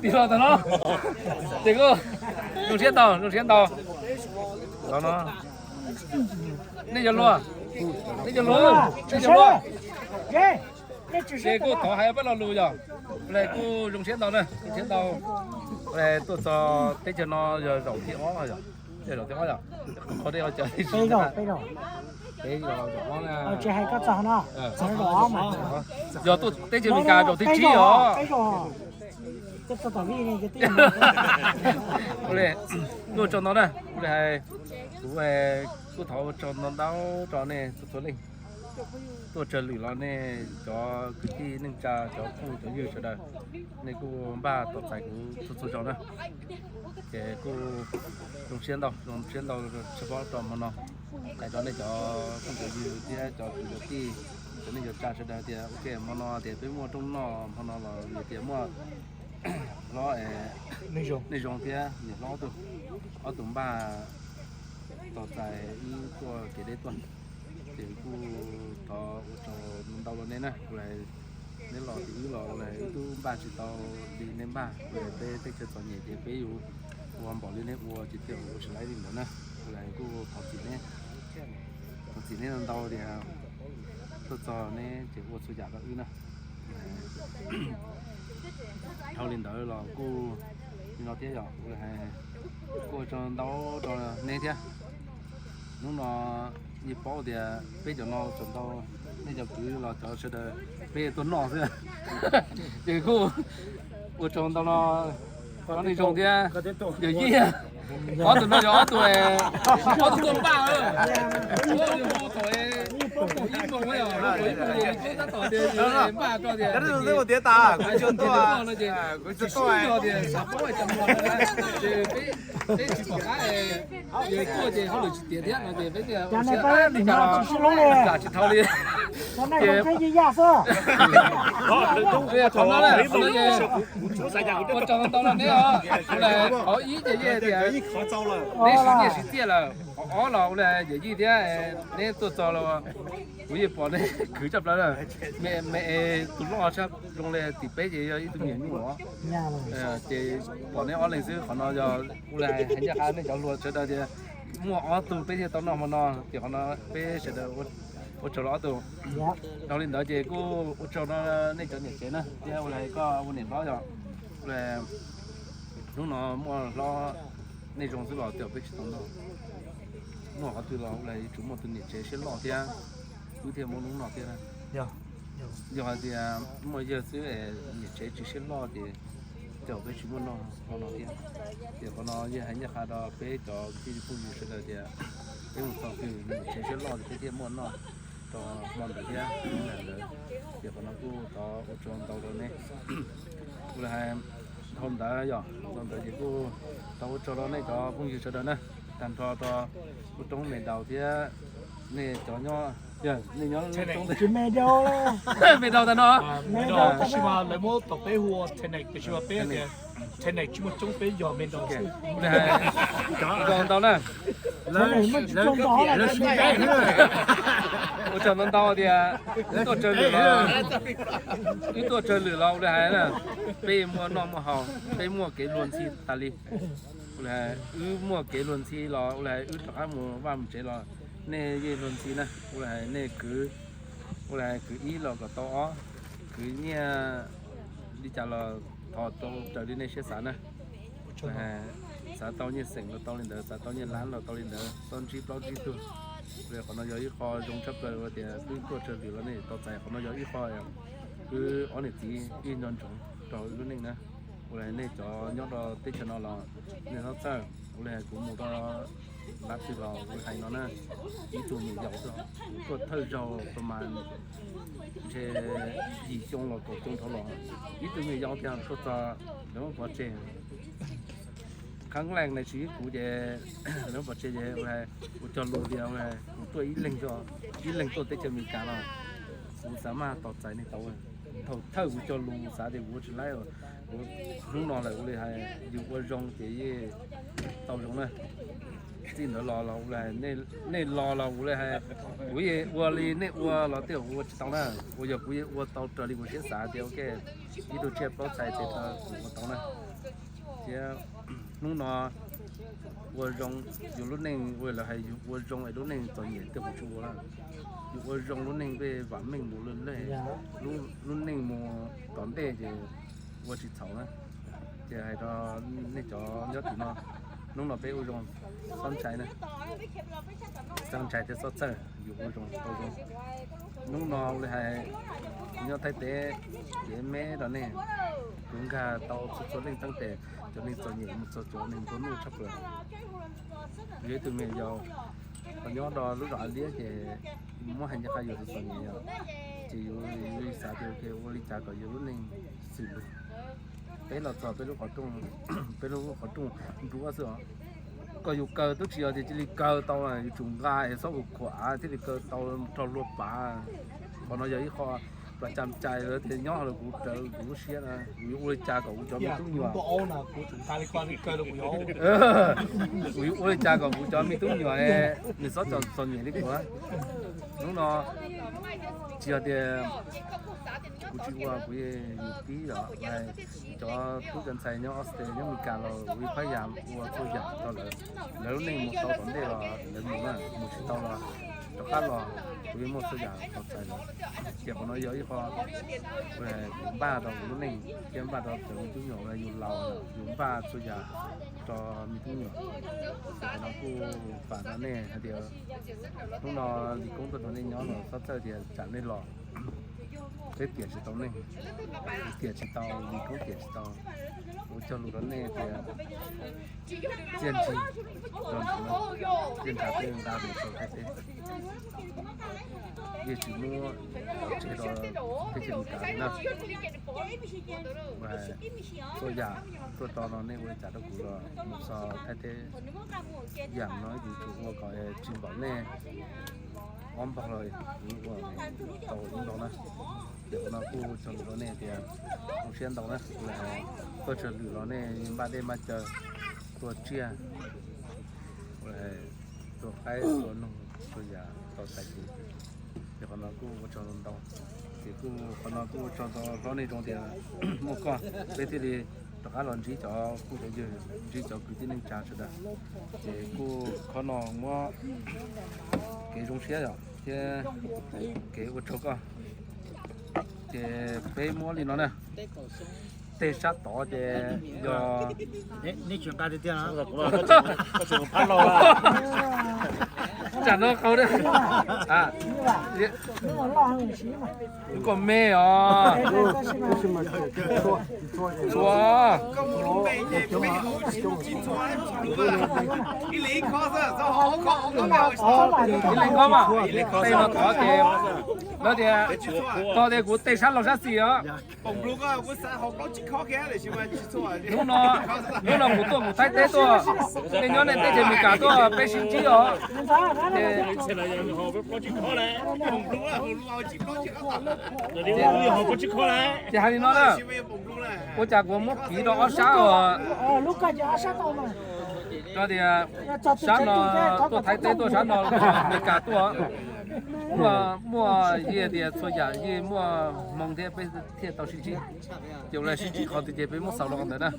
Tig los tam no. Ces kuj zoo siab ntau, zoo siab ntau. Nej cov hluas, nej cov hluas, nej cov hluas. Ces kuj thov hais pab lo lus yog, kuv kuj zoo siab ntau na, zoo siab ntau. Tuaj txog teb chaws no yog zaum thib ob yog, zaum thib ob yog, qhov dej cov thib ib, peb zaum, zaum ob na. Yog tuaj teb chaws Amelikas zaum thib tsib os. Ua li, kuj ua tsaug ntau na, ua li hais, kuv kuj thov ua tsaug ntau ntau rau nej txhua txhua leej tuaj tsawg lwm los nej cov kwv tij neej tsa, cov phooj cov ywg sawv daws, nej kuj npaj tos txais kuv txhua txhua zaus na. Ces kuj zoo siab ntau, zoo siab ntau tshaj plaws rau hmo no, hais rau nej cov phooj cov ywg thiab cov kwv cov tij, cov neej cov tsa sawv daws tias, ok, hmo no tias peb muaj rooj noj hmo no los yog tias muaj hlob, nej zoo thiab niam hlob ob tug, ob tug npaj tos txais wb tuaj kev deb tuaj. Ces kuj thov ua tsaug ntau rau nej na, ua li neb los ces wb los ua li wb twb npaj tsis tau li nej npaj, ua li peb teb chaws txom nyem ces peb yuav ua npaum li nej ua ces thiaj ua tsis laib li ntawd na. Ua li kuj thov txim neb, thov txim neb ntau tias tuaj txog neb ces ua txhua yam rau wb na. Dhau li ntawd los kuj li no thiab yog ua li hais, kuj ua tsaug ntau rau neb thiab. Hnub no yeej paub tias peb cov no txog ntau, nej cov kwv los cov sawv daws peb tuaj noj xwb. Ces kuj ua tsaug ntau no, ob tug zoo thiab, yawm yij. Ob tug no yog ob tug, ob tug tuaj npaj, ib moos, ib moos, tab tom tias npaj tso tias, kuv tsis paub tias xav paub cov no, ces peb tsis pom qab, tuaj ces hauj lwm tsis tiav thiab no ces peb tias ua siab, tsis tau li. Ces ua tsaug ntau rau neb os, qhov ib ces yeej tias neb siv nyiaj siv txiaj lawm, qhov ob los ua li yawm yij thiab, neb tuaj txog los kuv yeej pom neb khwv tshaj plaws na. Me, me tus loj tshaj zoo li tim peb ces yog ib tug me nyuam nyuj os. Ces pom neb ob leeg xwb, qhov no yog ua li hais ncaj qha nej cov hluas sawv daws tias muaj ob tug peb thiaj tau noj hmo no, ces qhov no peb sawv daws ua tsaug rau ob tug. Dhau li ntawd ces kuj ua tsaug rau nej cov niam tsev na, thiab ua li koj ua niam hlob yog ua li hnub no muaj hlob nej zoo xwb los tej zaum peb tsis tau noj. Muaj qhov twg los ua li yuav tsum muaj tus niam tsev siab loj thiab wb thiaj muaj hnub no thiab. Yog hais tias muaj yawg xwb niam tsev tsis siab loj ces tej zaum peb tsis muaj noj hmo no thiab. Ces qhov no yeej hais ncaj qha rau peb cov kwv tij phooj ywg sawv daws tias peb mus txog twg niam tsev siab loj ces peb thiaj muaj noj rau hmo ntawd thiab hnub ntawd. Ces qhov no kuj thov ua tsaug ntau rau nej. Kuv li hais dhau ntawd yog, dhau ntawd ces kuj thov ua tsaug rau nej cov phooj ywg sawv daws na, tag nrho rau ua roob me daus thiab nej cov nyob, nej nyob roob me daus tag no. Tab sis mas lawv muab tom peb hu ua Tenet, tiam sis mas peb tias Tenet tsis muaj coob, peb yog me daus. Ua tsaug ntau na. Ua tsaug ntau ntau tias wb tuaj tsawg lwm los, wb tuaj tsawg lwm los ua li hais na, peb muaj noj muaj haus, peb muaj kev luag ntxhi tas li. Ua li hais wb muaj kev luag ntxhi los ua li hais wb rov qab mus vaj mus tsev los nej yeej luag ntxhi na. Ua li hais nej kwv, ua li hais kwv ib los kom tau ob, kwv nyiaj li cas los thov tau raws li nej siab xav na. Xav tau nyiaj xeem los tau li ntawd, xav tau nyiaj lab los tau li ntawd, txhob ntsib plaub ntsib tug. Qhov no yog ib qho zoo tshaj plaws tias wb tuaj tsawg lwm los nej tau txais, qhov no yog ib qho wb ob niam txiv ib nco ntsoov rau lub neej na. Ua li nej cov nyob rau teb chaws no los nej txhob txhawj, ua li kuv mus rau lab twg los kuv hais no na, ib tug me yaus tuaj thawj zaug rau mas ntshe yim xyoo los kaum xyoo dhau los, ib tug me yaus tiag tuaj txog lawv muab pov tseg. Qhab leej na tsis ib kuv ces lawv muab pov tseg ces ua li kuv cog lus tias kuv tuaj ib leeg, ib leeg tuaj teb chaws Amelikas los kuv xav maj tos txais nej tau. Thaum thawj kuv cog lus xav tias kuv ua tsis laib, kuv hnub no lawm ua li hais yus ua zoo ces yeej tau zoo na. Txij ntawd los los ua li hais nej los los ua li hais kuv yeej ua li nej ua los tej zaum kuv ua tsis tau na. Uas yog kuv yeej ua tau raws li kuv siab xav tias ok, ib tug tsiaj plaub txhais tes kuv ua tau na. Thiab hnub no ua zoo, yus lub neej ua lawv hais yus ua zoo es lub neej txom nyem tej kuv tsis ua lawm. Yus ua zoo lub neej pej vam meej mus lawm, lub neej mus tom ntej ces ua tsis txhaum na. Ces hais rau nej cov nyob tim no, hnub no peb ua zoo, txhob ntshai na, txhob ntshai thiab txhob txhawj, yus ua zoo tau zoo. Hnub no ua li hais kuv nyob Thaib teb, ces me rau nej, kuv nkag tau txhua txhua leej teeb tes, cov neeg txom nyem mus txog cov neeg nplua nuj tshaj plaws. Yog ib tug me nyuam yaus, qhov nyob rau lub zos Av Liab ces muab hais ncaj qha yus txom nyem yom, ces yus xav tias ua li cas kom yus lub neej xws li peb los txog peb lub qhov rooj, peb lub qhov rooj nruab xwb os. Kom yus kaw twb tsis yog tias cia li kaw tau, yus tsum nqa es xob ua khuam av thiaj li kaw tau rau hlua pav. Qhov no yog ib qho plas cam cai lawv tias nyob los kuv raws kuv lub siab na, kuv yuav ua li cas kom kuv cov me tub nyuam, kuv yuav ua li cas kom kuv cov me tub nyuam nws txhob txom nyem li kuv. Hnub no tsis yog tias kuv tsis ua, kuv yus pib los cov tub cov ntxhais nyob Australia nyob Amelikas los kuv ib phab yam ua txhua yam rau lawv, lawv lub neej mus tau tom ntej los lawv mus na, mus tsis tau los rov qab los kuv yeej muaj txhua yam los txais lawv. Ces qhov no yog ib qho kuv npaj rau kuv lub neej thiab npaj rau cov me tub nyuam uas yus laus yus npaj txhua yam rau me tub nyuam. Qhov no kuj fam rau nej hais tias hnub no Lis Koob tuaj nrog nej nyob los txhob txhawj tias tsam nej los peb tiam tsis tau nej, tiam tsis tau, Lis Koob tiam tsis tau. Kuv cog lus rau nej tias txiaj ntsig rau ntawm no, txiaj ntsig peb nqa mus rau Thaib teb, yeej tsis muab tseg rau teb chaws Amelikas li na. Txhua yam tuaj tso no nej ua li cas rau kuv los mus txog Thaib teb, yam no kuv tsum ua kom tsis npaum nej ob npaug los kuv ua tau ib npaug na. Ces qhov no kuj cog lus rau nej tias zoo siab ntau na, tuaj tsawg lwm los nej npaj dej npaj cawv, tua tsiaj, tua qaib tua noog, txhua yam tau txais kuv. Ces qhov no kuj ua tsaug ntau, ces kuj qhov no kuj ua tsaug ntau hlob nej zoo tias muaj koj peb thiaj li rov qab los ntsib cov phooj cov ywg, ntsib cov kwv tij neej tsa sawv daws. Ces kuj qhov no muab kev zoo siab yom thiab kev ua tsaug koj. Ces peb muab li no na, tej sab tod ces yog tsam no qhau na, koj me os. Txhua, ib leeg kho mas, tej no tod ces lawv tias tog tias kuv tej sab laug sab xis os. Hnub no, hnub no kuv tuaj mus Thaib teb tuaj, nej nyob nej teb chaws Amelikas tuaj peb sib ntsib os. Ces hais li no na, ua cas kuv muab kiv rau ob sab os. Rau tias sab no tuaj Thaib teb tuaj, sab no Amelikas tuaj, muaj, muaj yeej tias txhua yam yeej muaj hmoo thiab peb thiaj tau sib ntsib. Ces ua li sib ntsib qhov twg ces peb muab xaus rau qhov ntawd na.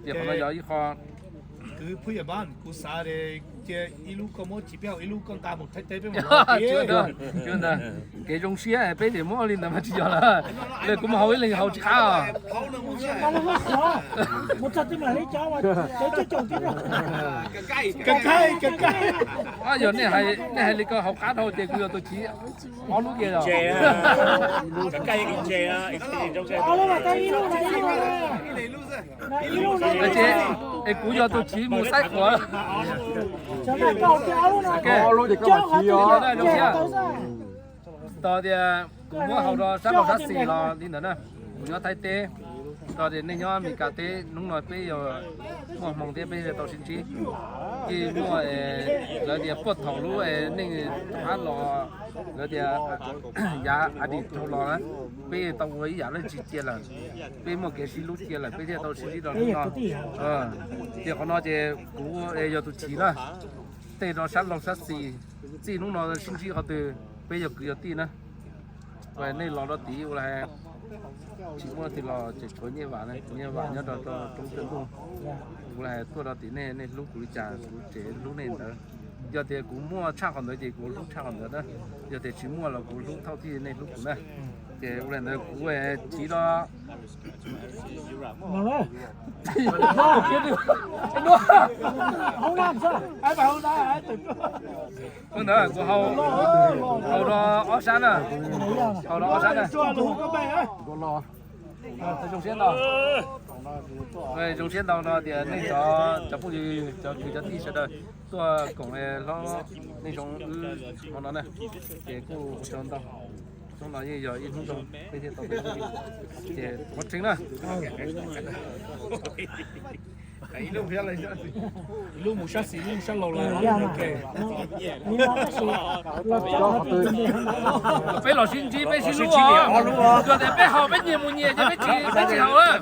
Ces qhov no yog ib qho kwv phooj ywg, kuv xav cia ib lub koj muab tsis peb haus, ib lub koj nqa mus Thaib teb peb mus. Kev zoo siab peb ces muab li ntawd mas tsis yog lawm. Lawm kuv mus haus ib leeg haus tsis qab os. Yog nej hais li ko haus qab dhau ces kuv yuav tus chiv ob lub ke os. Es kuv yog tus chiv mus saib quav. Tos tias kuv muab haus rau sab laug sab xis los li ntawd na. Kuv nyob Thaib teb, tos tias nej nyob Amelikas teb, hnub no peb yuav muaj hmoo thiab peb yuav tau sib ntsib. Ces muaj lawv tias puag thaum lub neej rov qab los Lawv tias yav a dim dhau los na, peb tau ua ib yam dab tsi cia lawm, peb muaj kev sib hlub cia lawm peb thiaj tau sib ntsib rau hnub no. Ces qhov no ces kuv yog tus chim na, tej rau sab laug sab xis, txij hnub no sib ntsib qhov twg peb yog kwv yog tij na. Nej los rau tid ua li hais tsis muaj leej twg los tseem tshuav Nyiaj Vam, Nyiaj Vam nyob rau roob Tsawb Ntuj. Kuv li hais tuaj rau tim nej, nej hlub kuv li cas kuv tseem hlub nej ntawd. Yog tias kuv muaj tshaj qhov ntawd ces kuv hlub tshaj qhov ntawd na. Yog tias tsis muaj los kuv hlub thauj tij nej hlub kuv na. Ces ua li ntawd kuv chiv rau ntawd kuv haus rau ob sab na, haus rau ob sab na. Zoo siab ntau, zoo siab ntau no tias nej cov, cov phooj ywg cov kwv cov tij sawv daws tuaj koom hlob, nej zoo wb hmo no na. Ces kuj ua tsaug ntau, hnub no yeej yog ib hnub zoo peb thiaj tau peb, ces pov tseeb na. Lub mus sab xis lub mus sab laug lawm. Peb los sib ntsib peb sib hlub os. Tsuas tias peb haus peb nyias mus nyias ces peb tsis, peb tsis haus lawm.